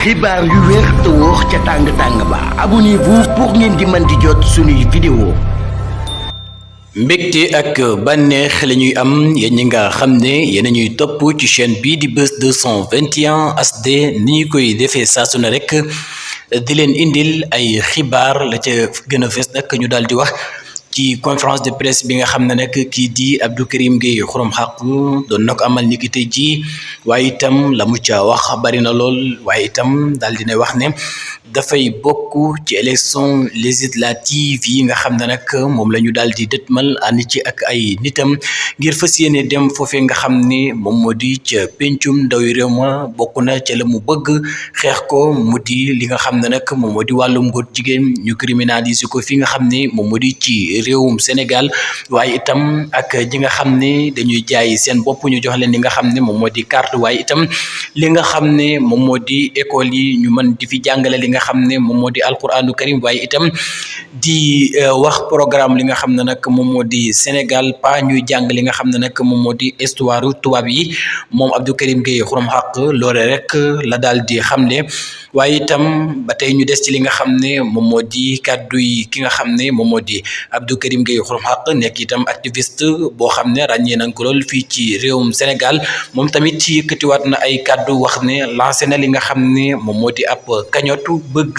xibaar yu wér te wóor ca tàng ba abonnez-vous pour ngeen di mën di jot suñuy vidéo. mbégte ak bànneex la ñuy am yéen ñi nga xam ne yéen a ñuy topp ci chaîne bii di Buzz 221 HD ni ñu koy defee saa su ne rek di leen indil ay xibaar la ca gën a fees nag ñu daal di wax ci conférence de presse bi nga xam ne nag kii di Abdou Karim Gueye Xurum Xaq doon na ko amal niki tey jii waaye itam la mu ca wax bari na lool waaye itam daal dina wax ne dafay bokk ci élection législative yi nga xam ne nag moom la ñu daal di dëtmal ànd ci ak ay nitam ngir fas yéene dem foofee nga xam ne moom moo di ca pencum ndawi réew ma bokk na ca la mu bëgg xeex ko mu di li nga xam ne nag moom moo di wàllum góor jigéen ñu criminaliser ko fi nga xam ne moom moo di ci réewum Sénégal waaye itam ak ñi nga xam ne dañuy jaay seen bopp ñu jox leen li nga xam ne moom moo di carte waaye itam li nga xam ne moom moo di école yi ñu mën di fi jàngale li nga xam ne moom moo di alquranu karim waaye itam di wax programme li nga xam ne nag moom moo di Sénégal pas ñuy jàng li nga xam ne nag moom moo di histoire tubaab yi moom Abdou Karim Gueye Xurum Xaq loole rek la daal di xamle waaye itam ba tey ñu des ci li nga xam ne moom moo di kàddu yi ki nga xam ne moom moo di Abdou Karim Gueye Xurum Xaq nekk itam activiste boo xam ne ràññee nañ ko lool fii ci réewum Sénégal moom tamit ci yëkkatiwaat na ay kàddu wax ne lancé na li nga xam ne moom moo di ab kañotu bëgg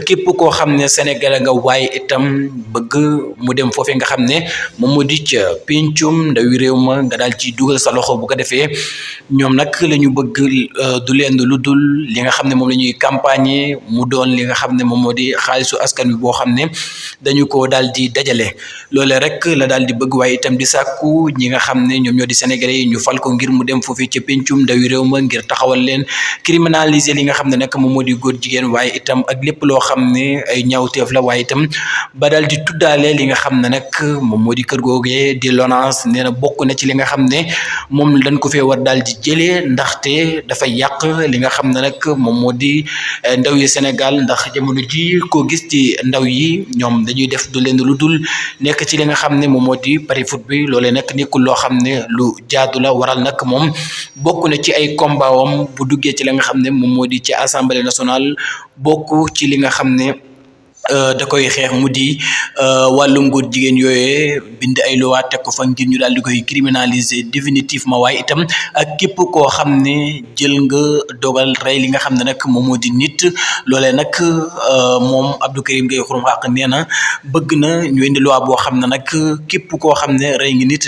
képp koo xam ne Sénégal nga waaye itam bëgg mu dem foofee nga xam ne moom moo di ca pencum ndawi réew ma nga daal ci dugal sa loxo bu ko defee ñoom nag la ñu bëgg du leen lu dul li nga xam ne moom la ñuy campagne mu doon li nga xam ne moom moo di xaalisu askan wi boo xam ne dañu ko daal di dajale loole rek la daal di bëgg waaye itam di sàkku ñi nga xam ne ñoom ñoo di sénégalais yi ñu fal ko ngir mu dem foofee ca pencum ndawi réew ma ngir taxawal leen criminaliser li nga xam ne nag moom moo di góor jigéen waaye itam ak lépp loo xam ne ay ñaawteef la waaye itam ba daal di tuddaale li nga xam ne nag moom moo di kër googee di LONASE nee na bokk na ci li nga xam ne moom dañ ko fee war daal di jëlee ndaxte dafay yàq li nga xam ne nag moom moo di ndaw yi Sénégal ndax jamono ji ko gis ci ndaw yi ñoom dañuy def du leen lu dul nekk ci li nga xam ne moom moo di pari foot bi loolee nag nekkul loo xam ne lu jaadu la waral nag moom bokk na ci ay combat wam bu duggee ci li nga xam ne moom moo di ci assemblée nationale bokk ci li nga xam ne da koy xeex mu di wàllum góor jigéen yooyee bind ay loi teg ko fa ngir ñu daal di koy criminaliser définitivement waaye itam ak képp koo xam ne jël nga dogal rey li nga xam ne nag moom moo di nit loolee nag moom Abdou Karim Gueye Xurum Xaq nee na bëgg na ñu indi loi boo xam ne nag képp koo xam ne rey ngi nit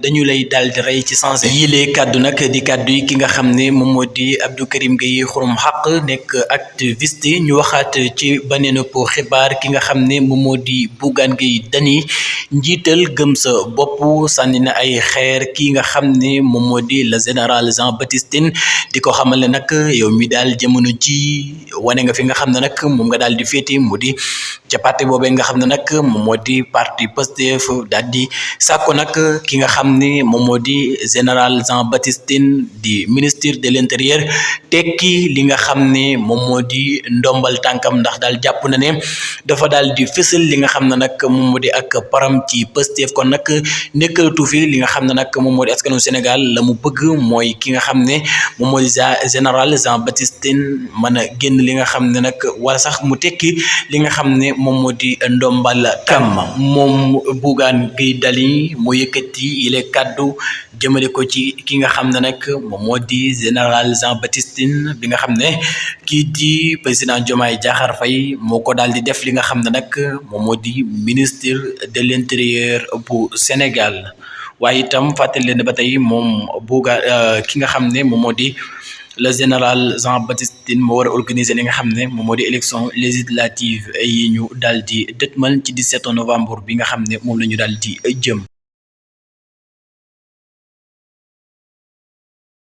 dañu lay daal di rey ci sens yilee kàddu nag di kàddu yi ki nga xam ne moom moo di Abdou Karim Gueye Xurum Xaq nekk activiste ñu waxaat ci beneen xibaar ki nga xam ne moom moo di Bougane Gueye Dany njiital gëm sa bopp sànni na ay xeer kii nga xam ne moom moo di le général Jean Baptiste Tine di ko xamal ne nag yow mi daal jamono ji wane nga fi nga xam ne nag moom nga daal di féeti mu di ca parti boobee nga xam ne nag moom moo di parti Pastef daal di sàkko nag ki nga xam ne moom moo di général Jean Baptiste Tine di ministre de l'intérieur tekki li nga xam ne moom moo di ndombal tànkam ndax daal jàpp na ne dafa daal di fësal li nga xam ne nag moom moo di ak param ci Pastef kon nag nekkalatu fi li nga xam ne nag moom moo di askanu Sénégal la mu bëgg mooy ki nga xam ne moom moo di général Jean Baptiste Tine mën a génn li nga xam ne nag wala sax mu tekki li nga xam ne moom moo di ndombal tam moom Bougane Gueye Dany moo yëkkati yile kàddu jëmale ko ci ki nga xam ne nag moom moo di général Jean Baptiste Tine bi nga xam ne kii di président Diomaye Diakhar Faye moo ko daal di def li nga xam ne nag moom moo di ministre de l'intérieur bu Sénégal waaye itam fàttali leen ba tey moom ki nga xam ne moom moo di le général Jean Baptiste Tine moo war a organiser li nga xam ne moom moo di élection législative yi ñu daal di dëtmal ci 17 novembre bi nga xam ne moom la ñu daal di jëm.